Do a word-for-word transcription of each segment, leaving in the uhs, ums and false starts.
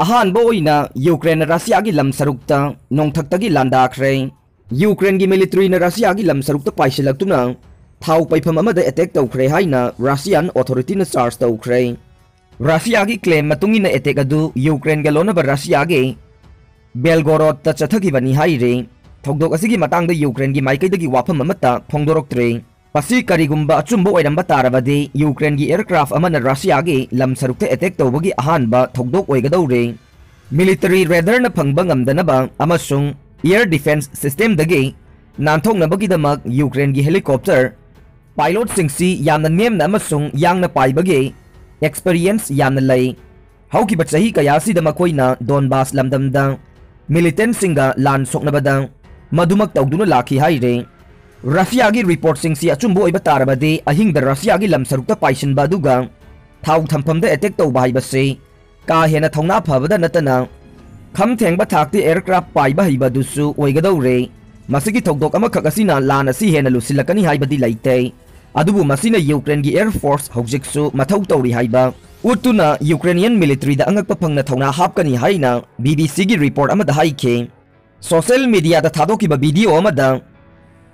ꯑꯍꯥꯟꯕ ꯑꯣꯏꯅ ꯌꯨꯀ꯭ꯔꯦꯟꯅ ꯔꯁꯤꯌꯥꯒꯤ ꯂꯝ ꯁꯔꯨꯛꯇ ꯅꯣꯡꯊꯛꯇꯒꯤ ꯂꯥꯟꯗꯥꯈ꯭ꯔꯦ꯫ ꯌꯨꯀ꯭ꯔꯦꯟꯒꯤ ꯃꯤꯂꯤꯇꯔꯤꯅ ꯔꯁꯤꯌꯥꯒꯤ ꯂꯝ ꯁꯔꯨꯛꯇ ꯄꯥꯏꯁꯤꯜꯂꯛꯇꯨꯅ ꯊꯥꯎ ꯄꯩꯐꯝ ꯑꯃꯗ ꯑꯦꯇꯦꯛ ꯇꯧꯈ꯭ꯔꯦ ꯍꯥꯏꯅ ꯔꯁꯤꯌꯥꯟ ꯑꯣꯊꯣꯔꯤꯇꯤꯅ ꯆꯥꯔꯖ ꯇꯧꯈ꯭ꯔꯦ꯫ ꯔꯁꯤꯌꯥꯒꯤ ꯀ꯭ꯂꯦꯝ ꯃꯇꯨꯡ ꯏꯟꯅ ꯑꯦꯇꯦꯛ ꯑꯗꯨ ꯌꯨꯀ꯭ꯔꯦꯟꯒ ꯂꯣꯟꯅꯕ ꯔꯁꯤꯌꯥꯒꯤ ꯕꯦꯜꯒꯣꯔꯣꯗꯇ ꯆꯠꯊꯈꯤꯕꯅꯤ ꯍꯥꯏꯔꯤ꯫ ꯊꯧꯗꯣꯛ ꯑꯁꯤꯒꯤ ꯃꯇꯥꯡꯗ ꯌꯨꯀ꯭ꯔꯦꯟꯒꯤ ꯃꯥꯏꯀꯩꯗꯒꯤ ꯋꯥꯐꯝ ꯑꯃꯠꯇ ꯐꯣꯡꯗꯣꯔꯛꯇ꯭ꯔꯤ꯫ ꯃꯁꯤ ꯀꯔꯤꯒꯨꯝꯕ ꯑꯆꯨꯝꯕ ꯑꯣꯏꯔꯝꯕ ꯇꯥꯔꯕꯗꯤ ꯌꯨꯀ꯭ꯔꯦꯟꯒꯤ ꯑꯦꯌꯔꯀ꯭ꯔꯥꯐ ꯑꯃꯅ ꯔꯁꯤꯌꯥꯒꯤ ꯂꯝ ꯁꯔꯨꯛꯇ ꯑꯦꯇꯦꯛ ꯇꯧꯕꯒꯤ ꯑꯍꯥꯟꯕ ꯊꯧꯗꯣꯛ ꯑꯣꯏꯒꯗꯧꯔꯦ꯫ ꯃꯤꯂꯤꯇꯔꯤ ꯔꯦꯗꯔꯅ ꯐꯪꯕ ꯉꯝꯗꯅꯕ ꯑꯃꯁꯨꯡ ꯑꯦꯌꯔ ꯗꯤꯐꯦꯟꯁ ꯁꯤꯁꯇꯦꯝꯗꯒꯤ ꯅꯥꯟꯊꯣꯛꯅꯕꯒꯤꯗꯃꯛ ꯌꯨꯀ꯭ꯔꯦꯟꯒꯤ ꯍꯦꯂꯤꯀꯣꯞꯇꯔ ꯄꯥꯏꯂꯣꯠꯁꯤꯡꯁꯤ ꯌꯥꯝꯅ ꯅꯦꯝꯅ ꯑꯃꯁꯨꯡ ꯌꯥꯡꯅ ꯄꯥꯏꯕꯒꯤ ꯑꯦꯛꯁꯄꯤꯔꯤꯌꯦꯟꯁ ꯌꯥꯝꯅ ꯂꯩ꯫ ꯍꯧꯈꯤꯕ ꯆꯍꯤ ꯀꯌꯥ ꯑꯁꯤꯗ ꯃꯈꯣꯏꯅ ꯗꯣꯟꯕꯥꯁ ꯂꯝꯗꯝꯗ ꯃꯤꯂꯤꯇꯦꯟꯁꯤꯡꯒ ꯂꯥꯟ ꯁꯣꯛꯅꯕꯗ ꯃꯗꯨꯃꯛ ꯇꯧꯗꯨꯅ ꯂꯥꯛꯈꯤ ꯍꯥꯏꯔꯤ꯫ ꯔꯁꯤꯌꯥꯒꯤ ꯔꯤꯄꯣꯔꯠꯁꯤꯡꯁꯤ ꯑꯆꯨꯝꯕ ꯑꯣꯏꯕ ꯇꯥꯔꯕꯗꯤ, ꯑꯍꯤꯡꯗ ꯔꯁꯤꯌꯥꯒꯤ ꯂꯝ ꯁꯔꯨꯛꯇ ꯄꯥꯏꯁꯤꯟꯕ ꯑꯗꯨꯒ ꯊꯥꯎ ꯊꯝꯐꯝꯗ ꯑꯦꯇꯦꯛ ꯇꯧꯕ ꯍꯥꯏꯕꯁꯤ ꯀꯥ ꯍꯦꯟꯅ ꯊꯧꯅꯥ ꯐꯕꯗ ꯅꯠꯇꯅ ꯈꯝ ꯊꯦꯡꯕ ꯊꯥꯛꯇ ꯑꯦꯌꯔꯀ꯭ꯔꯥꯐ ꯄꯥꯏꯕ ꯍꯩꯕ ꯑꯗꯨꯁꯨ ꯑꯣꯏꯒꯗꯧꯔꯦ꯫ ꯃꯁꯤꯒꯤ ꯊꯧꯗꯣꯛ ꯑꯃꯈꯛ ꯑꯁꯤꯅ ꯂꯥꯟ ꯑꯁꯤ ꯍꯦꯟꯅ ꯂꯨꯁꯤꯜꯂꯛꯀꯅꯤ ꯍꯥꯏꯕꯗꯤ ꯂꯩꯇꯦ, ꯑꯗꯨꯕꯨ ꯃꯁꯤꯅ ꯌꯨꯀ꯭ꯔꯦꯟꯒꯤ ꯑꯦꯌꯔ ꯐꯣꯔꯁ ꯍꯧꯖꯤꯛꯁꯨ ꯃꯊꯧ ꯇꯧꯔꯤ ꯍꯥꯏꯕ ꯎꯠꯇꯨꯅ ꯌꯨꯀ꯭ꯔꯦꯅꯤꯌꯟ ꯃꯤꯂꯤꯇꯔꯤꯗ ꯑꯉꯛꯄ ꯐꯪꯅ ꯊꯧꯅꯥ ꯍꯥꯞꯀꯅꯤ ꯍꯥꯏꯅ ꯕꯤ ꯕꯤ ꯁꯤꯒꯤ ꯔꯤꯄꯣꯔꯠ ꯑꯃꯗ ꯍꯥꯏꯈꯤ꯫ ꯁꯣꯁꯤꯌꯦꯜ ꯃꯤꯗꯤꯌꯥꯗ ꯊꯥꯗꯣꯛꯈꯤꯕ ꯚꯤꯗꯤꯑꯣ ꯑꯃꯗ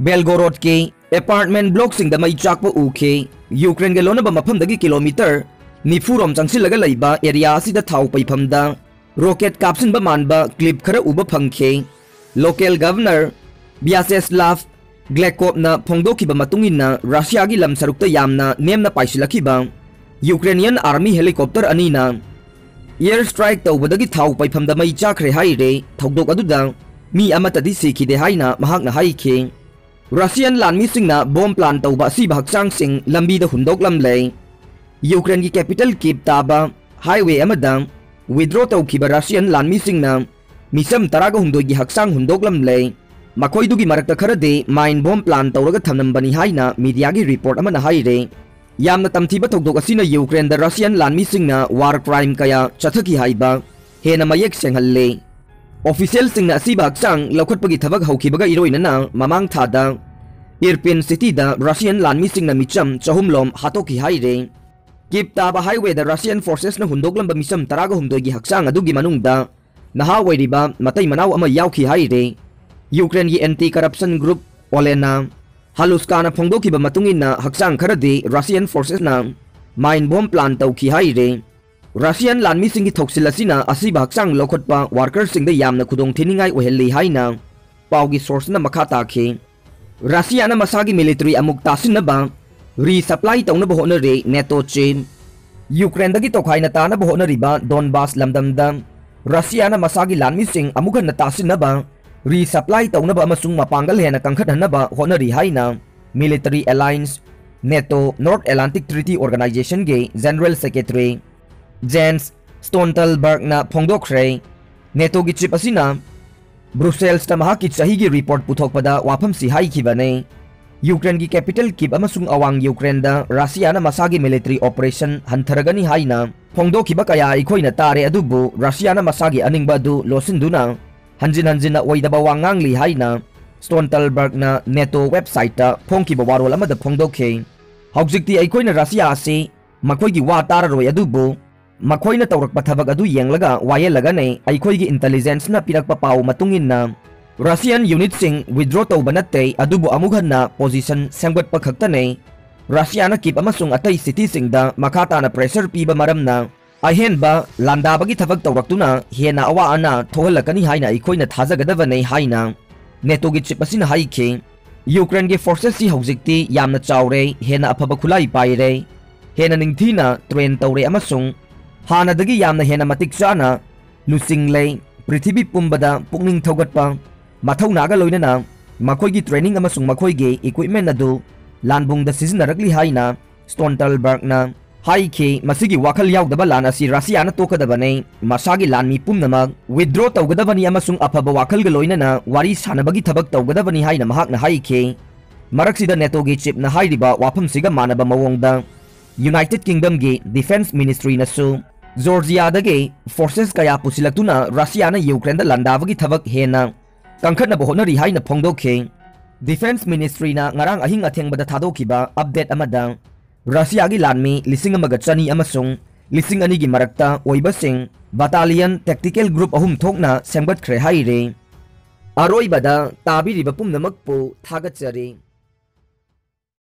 ꯕꯦꯜꯒꯣꯔꯣꯗꯀꯤ ꯑꯦꯄꯥꯔꯠꯃꯦꯟ ꯕ꯭ꯂꯣꯛꯁꯤꯡꯗ ꯃꯩ ꯆꯥꯛꯄ ꯎꯈꯤ꯫ ꯌꯨꯀ꯭ꯔꯦꯟꯒ ꯂꯣꯟꯅꯕ ꯃꯐꯝꯗꯒꯤ ꯀꯤꯂꯣꯃꯤꯇꯔ ꯅꯤꯐꯨ ꯔꯣꯝ ꯆꯪꯁꯤꯜꯂꯒ ꯂꯩꯕ ꯑꯦꯔꯤꯌꯥ ꯑꯁꯤꯗ ꯊꯥꯎ ꯄꯩꯐꯝꯗ ꯔꯣꯀꯦꯠ ꯀꯥꯞꯁꯤꯟꯕ ꯃꯥꯟꯕ ꯀ꯭ꯂꯤꯞ ꯈꯔ ꯎꯕ ꯐꯪꯈꯤ꯫ ꯂꯣꯀꯦꯜ ꯒꯚꯔꯅꯔ ꯕ꯭ꯌꯥꯆꯦꯁꯂꯥꯚ ꯒ꯭ꯂꯦꯀꯣꯞꯅ ꯐꯣꯡꯗꯣꯛꯈꯤꯕ ꯃꯇꯨꯡ ꯏꯟꯅ, ꯔꯁꯤꯌꯥꯒꯤ ꯂꯝ ꯁꯔꯨꯛꯇ ꯌꯥꯝꯅ ꯅꯦꯝꯅ ꯄꯥꯏꯁꯤꯜꯂꯛꯈꯤꯕ ꯌꯨꯀ꯭ꯔꯦꯅꯤꯌꯟ ꯑꯥꯔꯃꯤ ꯍꯦꯂꯤꯀꯣꯞꯇꯔ ꯑꯅꯤꯅ ꯑꯦꯌꯔ ꯁ꯭ꯇ꯭ꯔꯥꯏꯛ ꯇꯧꯕꯗꯒꯤ ꯊꯥꯎ ꯄꯩꯐꯝꯗ ꯃꯩ ꯆꯥꯛꯈ꯭ꯔꯦ ꯍꯥꯏꯔꯦ꯫ ꯊꯧꯗꯣꯛ ꯑꯗꯨꯗ ꯃꯤ ꯑꯃꯠꯇꯗꯤ ꯁꯤꯈꯤꯗꯦ ꯍꯥꯏꯅ ꯃꯍꯥꯛꯅ ꯍꯥꯏꯈꯤ꯫ ꯔꯁꯤꯌꯟ ꯂꯥꯟꯃꯤꯁꯤꯡꯅ ꯕꯣꯝ ꯄ꯭ꯂꯥꯟ ꯇꯧꯕ ꯑꯁꯤꯕ ꯍꯛꯆꯥꯡꯁꯤꯡ ꯂꯝꯕꯤꯗ ꯍꯨꯟꯗꯣꯛꯂꯝꯂꯦ꯫ ꯌꯨꯀ꯭ꯔꯦꯟꯒꯤ ꯀꯦꯄꯤꯇꯜ ꯀꯤꯞ ꯇꯥꯕ ꯍꯥꯏꯋꯦ ꯑꯃꯗ ꯋꯤꯗ꯭ꯔꯣ ꯇꯧꯈꯤꯕ ꯔꯁꯤꯌꯟ ꯂꯥꯟꯃꯤꯁꯤꯡꯅ ꯃꯤꯆꯝ ꯇꯔꯥꯒ ꯍꯨꯝꯗꯣꯏꯒꯤ ꯍꯛꯆꯥꯡ ꯍꯨꯟꯗꯣꯛꯂꯝꯂꯦ꯫ ꯃꯈꯣꯏꯗꯨꯒꯤ ꯃꯔꯛꯇ ꯈꯔꯗꯤ ꯃꯥꯏꯟ ꯕꯣꯝ ꯄ꯭ꯂꯥꯟ ꯇꯧꯔꯒ ꯊꯝꯂꯝꯕꯅꯤ ꯍꯥꯏꯅ ꯃꯤꯗꯤꯌꯥꯒꯤ ꯔꯤꯄꯣꯔꯠ ꯑꯃꯅ ꯍꯥꯏꯔꯦ꯫ ꯌꯥꯝꯅ ꯇꯝꯊꯤꯕ ꯊꯧꯗꯣꯛ ꯑꯁꯤꯅ ꯌꯨꯀ꯭ꯔꯦꯟꯗ ꯔꯁꯤꯌꯟ ꯂꯥꯟꯃꯤꯁꯤꯡꯅ ꯋꯥꯔ ꯀ꯭ꯔꯥꯏꯝ ꯀꯌꯥ ꯆꯠꯊꯈꯤ ꯍꯥꯏꯕ ꯍꯦꯟꯅ ꯃꯌꯦꯛ ꯁꯦꯡꯍꯜꯂꯦ꯫ ꯑꯣꯐꯤꯁꯤꯌꯦꯜꯁꯤꯡꯅ ꯑꯁꯤꯕ ꯍꯛꯆꯥꯡ ꯂꯧꯈꯠꯄꯒꯤ ꯊꯕꯛ ꯍꯧꯈꯤꯕꯒ ꯏꯔꯣꯏꯅꯅ ꯃꯃꯥꯡ ꯊꯥꯗ ꯏꯔꯄꯤꯟ ꯁꯤꯇꯤꯗ ꯔꯁꯤꯌꯟ ꯂꯥꯟꯃꯤꯁꯤꯡꯅ ꯃꯤꯆꯝ ꯆꯍꯨꯝ ꯂꯣꯝ ꯍꯥꯠꯇꯣꯛꯈꯤ ꯍꯥꯏꯔꯦ꯫ ꯀꯤꯞ ꯇꯥꯕ highwayꯗ Russian forcesꯅ ꯍꯨꯟꯗꯣꯛꯂꯝꯕ ꯃꯤꯆꯝ ꯇꯔꯥꯒ ꯍꯨꯝꯗꯣꯏꯒꯤ ꯍꯛꯆꯥꯡ ꯑꯗꯨꯒꯤ ꯃꯅꯨꯡꯗ ꯅꯍꯥ ꯑꯣꯏꯔꯤꯕ ꯃꯇꯩ ꯃꯅꯥꯎ ꯑꯃ ꯌꯥꯎꯈꯤ ꯍꯥꯏꯔꯦ꯫ Ukraineꯒꯤ anti corruption group Olena Haluskana ꯐꯣꯡꯗꯣꯛꯈꯤꯕ ꯃꯇꯨꯡ ꯏꯟꯅ, ꯍꯛꯆꯥꯡ ꯈꯔꯗꯤ Russian forcesꯅ mine bomb plant ꯇꯧꯈꯤ ꯍꯥꯏꯔꯦ꯫ Russian ꯂꯥꯟꯃꯤꯁꯤꯡꯒꯤ ꯊꯧꯁꯤꯜ ꯑꯁꯤꯅ ꯑꯁꯤꯕ ꯍꯛꯆꯥꯡ ꯂꯧꯈꯠꯄ workerꯁꯤꯡꯗ ꯌꯥꯝꯅ ꯈꯨꯗꯣꯡꯊꯤꯅꯤꯡꯉꯥꯏ ꯑꯣꯏꯍꯜꯂꯤ ꯍꯥꯏꯅ ꯄꯥꯎꯒꯤ sourceꯅ ꯃꯈꯥ ꯇꯥꯈꯤ꯫ ꯔꯁꯤꯌꯥꯅ ꯃꯁꯥꯒꯤ military ꯑꯃꯨꯛ ꯇꯥꯁꯤꯟꯅꯕ resupply ꯇꯧꯅꯕ ꯍꯣꯠꯅꯔꯤ, NATO chief꯫ Ukraineꯗꯒꯤ ꯇꯣꯈꯥꯏꯅ ꯇꯥꯅꯕ ꯍꯣꯠꯅꯔꯤꯕ Donbas ꯂꯝꯗꯝꯗ ꯔꯁꯤꯌꯥꯅ ꯃꯁꯥꯒꯤ ꯂꯥꯟꯃꯤꯁꯤꯡ ꯑꯃꯨꯛ ꯍꯟꯅ ꯇꯥꯁꯤꯟꯅꯕ, resupply ꯇꯧꯅꯕ ꯑꯃꯁꯨꯡ ꯃꯄꯥꯡꯒꯜ ꯍꯦꯟꯅ ꯀꯟꯈꯠꯍꯟꯅꯕ ꯍꯣꯠꯅꯔꯤ ꯍꯥꯏꯅ military alliance NATO North Atlantic Treaty Organizationꯒꯤ General Secretary Jens Stoltenbergꯅ ꯐꯣꯡꯗꯣꯛꯈ꯭ꯔꯦ꯫ NATOꯒꯤ chief ꯑꯁꯤꯅ Brusselsꯇ ꯃꯍꯥꯛꯀꯤ ꯆꯍꯤꯒꯤ report ꯄꯨꯊꯣꯛꯄꯗ ꯋꯥꯐꯝꯁꯤ ꯍꯥꯏꯈꯤꯕꯅꯤ꯫ Ukraineꯒꯤ capital Kyiv ꯑꯃꯁꯨꯡ ꯑꯋꯥꯡ Ukraineꯗ ꯔꯁꯤꯌꯥꯅ ꯃꯁꯥꯒꯤ military operation ꯍꯟꯊꯔꯒꯅꯤ ꯍꯥꯏꯅ ꯐꯣꯡꯗꯣꯛꯈꯤꯕ ꯀꯌꯥ ꯑꯩꯈꯣꯏꯅ ꯇꯥꯔꯦ, ꯑꯗꯨꯕꯨ ꯔꯁꯤꯌꯥꯅ ꯃꯁꯥꯒꯤ ꯑꯅꯤꯡꯕ ꯑꯗꯨ ꯂꯣꯠꯁꯤꯟꯗꯨꯅ ꯍꯟꯖꯤꯟ ꯍꯟꯖꯤꯟꯅ ꯑꯣꯏꯗꯕ ꯋꯥ ꯉꯥꯡꯂꯤ ꯍꯥꯏꯅ Stoltenbergꯅ NATO websiteꯇ ꯐꯣꯡꯈꯤꯕ ꯋꯥꯔꯣꯜ ꯑꯃꯗ ꯐꯣꯡꯗꯣꯛꯈꯤ꯫ ꯍꯧꯖꯤꯛꯇꯤ ꯑꯩꯈꯣꯏꯅ ꯔꯁꯤꯌꯥ ꯑꯁꯤ ꯃꯈꯣꯏꯒꯤ ꯋꯥ ꯇꯥꯔꯔꯣꯏ, ꯑꯗꯨꯕꯨ ꯃꯈꯣꯏꯅ ꯇꯧꯔꯛꯄ ꯊꯕꯛ ꯑꯗꯨ ꯌꯦꯡꯂꯒ ꯋꯥꯌꯦꯜꯂꯒꯅꯤ꯫ ꯑꯩꯈꯣꯏꯒꯤ intelligenceꯅ ꯄꯤꯔꯛꯄ ꯄꯥꯎ ꯃꯇꯨꯡ ꯏꯟꯅ, Russian unitꯁꯤꯡ withdraw ꯇꯧꯕ ꯅꯠꯇꯦ, ꯑꯗꯨꯕꯨ ꯑꯃꯨꯛ ꯍꯟꯅ position ꯁꯦꯝꯒꯠꯄ ꯈꯛꯇꯅꯤ꯫ ꯔꯁꯤꯌꯥꯅ ꯀꯤꯞ ꯑꯃꯁꯨꯡ ꯑꯇꯩ cityꯁꯤꯡꯗ ꯃꯈꯥ ꯇꯥꯅ pressure ꯄꯤꯕ ꯃꯔꯝꯅ, ꯑꯍꯦꯟꯕ ꯂꯥꯟꯗꯥꯕꯒꯤ ꯊꯕꯛ ꯇꯧꯔꯛꯇꯨꯅ ꯍꯦꯟꯅ ꯑꯋꯥ ꯑꯅꯥ ꯊꯣꯛꯍꯜꯂꯛꯀꯅꯤ ꯍꯥꯏꯅ ꯑꯩꯈꯣꯏꯅ ꯊꯥꯖꯒꯗꯕꯅꯤ ꯍꯥꯏꯅ NATOꯒꯤ chief ꯑꯁꯤꯅ ꯍꯥꯏꯈꯤ꯫ Ukraineꯒꯤ forcesꯁꯤ ꯍꯧꯖꯤꯛꯇꯤ ꯌꯥꯝꯅ ꯆꯥꯎꯔꯦ, ꯍꯦꯟꯅ ꯑꯐꯕ ꯈꯨꯠꯂꯥꯏ ꯄꯥꯏꯔꯦ, ꯍꯦꯟꯅ ꯅꯤꯡꯊꯤꯅ train ꯇꯧꯔꯦ ꯑꯃꯁꯨꯡ ꯍꯥꯟꯅꯗꯒꯤ ꯌꯥꯝꯅ ꯍꯦꯟꯅ ꯃꯇꯤꯛ ꯆꯥꯅ ꯂꯨꯆꯤꯡꯂꯦ꯫ ꯄ꯭ꯔꯤꯊꯤꯕꯤ ꯄꯨꯝꯕꯗ ꯄꯨꯛꯅꯤꯡ ꯊꯧꯒꯠꯄ ꯃꯊꯧꯅꯥꯒ ꯂꯣꯏꯅꯅ ꯃꯈꯣꯏꯒꯤ training ꯑꯃꯁꯨꯡ ꯃꯈꯣꯏꯒꯤ equipment ꯑꯗꯨ ꯂꯥꯟꯕꯨꯡꯗ ꯁꯤꯖꯤꯟꯅꯔꯛꯂꯤ ꯍꯥꯏꯅ Stoltenbergꯅ ꯍꯥꯏꯈꯤ꯫ ꯃꯁꯤꯒꯤ ꯋꯥꯈꯜ ꯌꯥꯎꯗꯕ ꯂꯥꯟ ꯑꯁꯤ ꯔꯁꯤꯌꯥꯅ ꯇꯣꯛꯀꯗꯕꯅꯤ꯫ ꯃꯁꯥꯒꯤ ꯂꯥꯟꯃꯤ ꯄꯨꯝꯅꯃꯛ withdraw ꯇꯧꯒꯗꯕꯅꯤ ꯑꯃꯁꯨꯡ ꯑꯐꯕ ꯋꯥꯈꯜꯒ ꯂꯣꯏꯅꯅ ꯋꯥꯔꯤ ꯁꯥꯅꯕꯒꯤ ꯊꯕꯛ ꯇꯧꯒꯗꯕꯅꯤ ꯍꯥꯏꯅ ꯃꯍꯥꯛꯅ ꯍꯥꯏꯈꯤ꯫ ꯃꯔꯛꯁꯤꯗ NATOꯒꯤ chiefꯅ ꯍꯥꯏꯔꯤꯕ ꯋꯥꯐꯝꯁꯤꯒ ꯃꯥꯟꯅꯕ ꯃꯑꯣꯡꯗ United Kingdomꯒꯤ Defence Ministryꯅꯁꯨ Georgiaꯗꯒꯤ forces ꯀꯌꯥ ꯄꯨꯁꯤꯜꯂꯛꯇꯨꯅ ꯔꯁꯤꯌꯥꯅ Ukraineꯗ ꯂꯥꯟꯗꯥꯕꯒꯤ ꯊꯕꯛ ꯍꯦꯟꯅ ꯀꯟꯈꯠꯅꯕ ꯍꯣꯠꯅꯔꯤ ꯍꯥꯏꯅ ꯐꯣꯡꯗꯣꯛꯈꯤ꯫ Defence Ministryꯅ ꯉꯔꯥꯡ ꯑꯍꯤꯡ ꯑꯊꯦꯡꯕꯗ ꯊꯥꯗꯣꯛꯈꯤꯕ update ꯑꯃꯗ, ꯔꯁꯤꯌꯥꯒꯤ ꯂꯥꯟꯃꯤ ꯂꯤꯁꯤꯡ ꯑꯃꯒ ꯆꯅꯤ ꯑꯃꯁꯨꯡ ꯂꯤꯁꯤꯡ ꯑꯅꯤꯒꯤ ꯃꯔꯛꯇ ꯑꯣꯏꯕꯁꯤꯡ battalion tactical group ꯑꯍꯨꯝ ꯊꯣꯛꯅ ꯁꯦꯝꯒꯠꯈ꯭ꯔꯦ ꯍꯥꯏꯔꯤ꯫ ꯑꯔꯣꯏꯕꯗ ꯇꯥꯕꯤꯔꯤꯕ ꯄꯨꯝꯅꯃꯛꯄꯨ ꯊꯥꯒꯠꯆꯔꯤ꯫